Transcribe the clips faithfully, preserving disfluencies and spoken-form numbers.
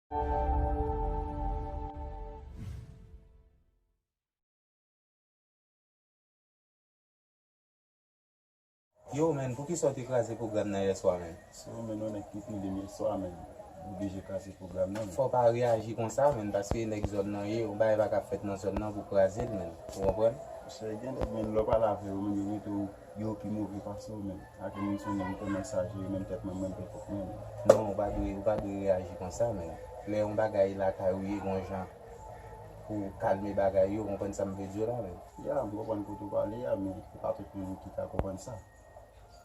Yo, menn, poukisa w te kraze pwogram nan yèswa, menn? Se ou menm, yon nèg ki pile m yèswa, menn. M oblije kraze pwogram nan, menn. Fò w pa reyaji konsa, menn, paske nèg zòn nan ye, yon bagay pa ka fèt nan zòn nan pou w kraze l, menn. Ou konprann? Paske gen nèg, menn, lè w pale avè yo, menn, yo mete w yo pi move pase w menm. Ak moun sou moun kòmanse a jere menm tèt mwen, mwen pè kòk mwen menm. Non, ou pa dwe, ou pa dwe reyaji konsa, men lè yon bagay lakay ou ye, gon jan pou w kalme bagay yo, ou konprann sa m vle di w la, men. Ya, m konprann kote w pale a, men se pa tout moun ki ka konprann sa.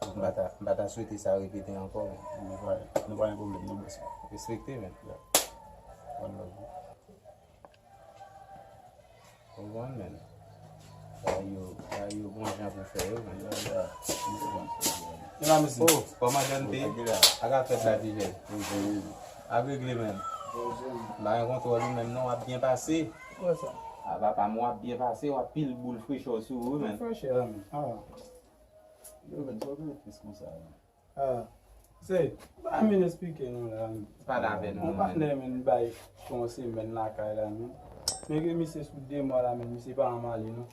M pa ta, m pa ta swete sa repete ankò, men. Nou pa, nou pa gen pwoblèm, non, bòs mwen. Respekte, men. Ya. One love. Konprann, men. Bagay yo, bagay yo gon jan pou fè yo, men. Mesye, la, mesye. Oh, kòman John P? Sa k ap fèt la, T J? Ap regle, men. M pa gen kontwòl ou menm non, w ap byen pase. Kisa? A papa m, w ap byen pase, w ap pile boul frechè sou ou, men. Frechè, men. Ah. Yo, men, sa w vin tris konsa, men. Ah, se, pa vin esplike nou la, men. Pale avè nou, men. Yon patnè, men, bay yon semèn lakay la, men. Men ke misye sou de mwa la, men, misye pa janm ale, non.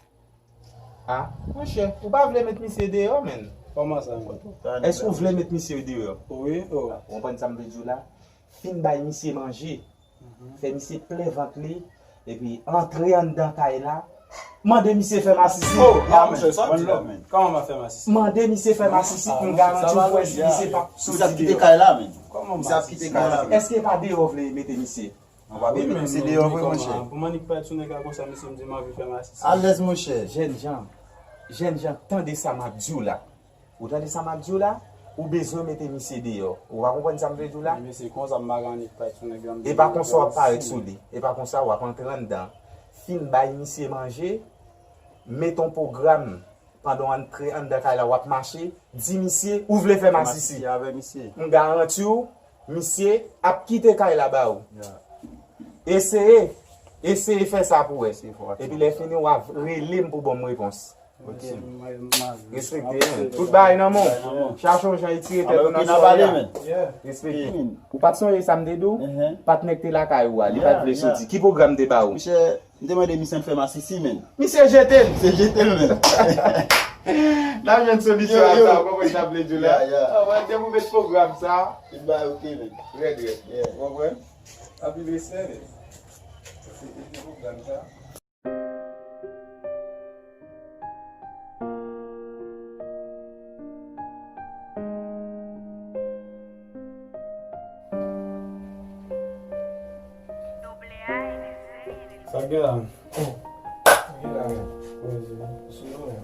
Ah, monchè, ou pa vle met misye deyò, men. Kòman sa, men? Èske w vle met misye deyò? Wi, oh. Ou konprann sa m vle di w la? Fin bay misye manje. Fè misye plen vant li, epi antre anndan kay la, mande misye fè masisi. Oh, ah, monchè, sa w di la, men. Kòman m ap fè masisi? Mande misye fè masisi, m garanti w, frè, si misye p ap soti deyò. Misye ap kite kay la, men. Kòman masisi? Misye ap kite kay la, men. Èske pa deyò w vle mete misye? Wi, men, men, men, kòman? Pou m annik pale sou nèg la konsa, misye m di m anvi fè masisi. Alèz, monchè. Jènjan, jènjan, tande sa m ap di w la. Ou tande sa m ap di w la? Ou bezwen mete misye deyò. Ou pa konprann sa m vle di w la? Men mesye, konsa m pa ka annik pale sou nèg la, m di. E pa konsa w ap parèt sou li. E pa konsa w ap antre anndan. Fin bay misye manje, met on pwogram pandan w antre anndan kay la, w ap mache, di misye, ou vle fè masisi. Fè masisi avè misye. M garanti w, misye ap kite kay la ba ou. Ya. Eseye, eseye fè sa pou wè. Eseye fè sa. Epi lè fini, w a rele m pou ban m repons. Ok. Respekte, men. Tout bagay nan men w. Chache yon jan itire tèt ou nan soleya. Respekte. Ou pa t sonje sa m te di w? Patnè k te lakay ou a, li pa t vle soti. Ki pwogram m te ba ou? Monchè, m te mande misye ann fè masisi, men. Misye jete l. Misye jete l, men. N ap jwenn solisyon a sa, ou konprann sa m vle di w la? Depi ou met pwogram sa, tout bagay ok, men. Rèd, rèd. Ou konprann? Anpil respè, men. Se pwogram sa. Sa gen la? Sa gen la? Sou nou, men.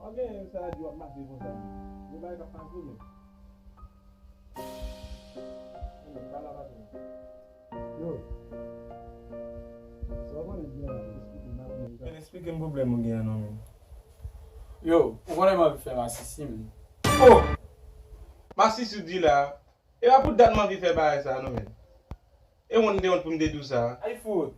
Ok, sa di w ap mache konsa. Gen bagay k ap pase, men. Yo. Sa w konnen byen la, esplike m, n ap vin. Men esplike m pwoblèm ou gen an non, men. Yo, ou konnen m anvi fè masisi, men. Oh! Masisi w di la, e pa pou dat m anvi fè bagay sa non, men. E wont m te wont pou m te di w sa. Ay fout.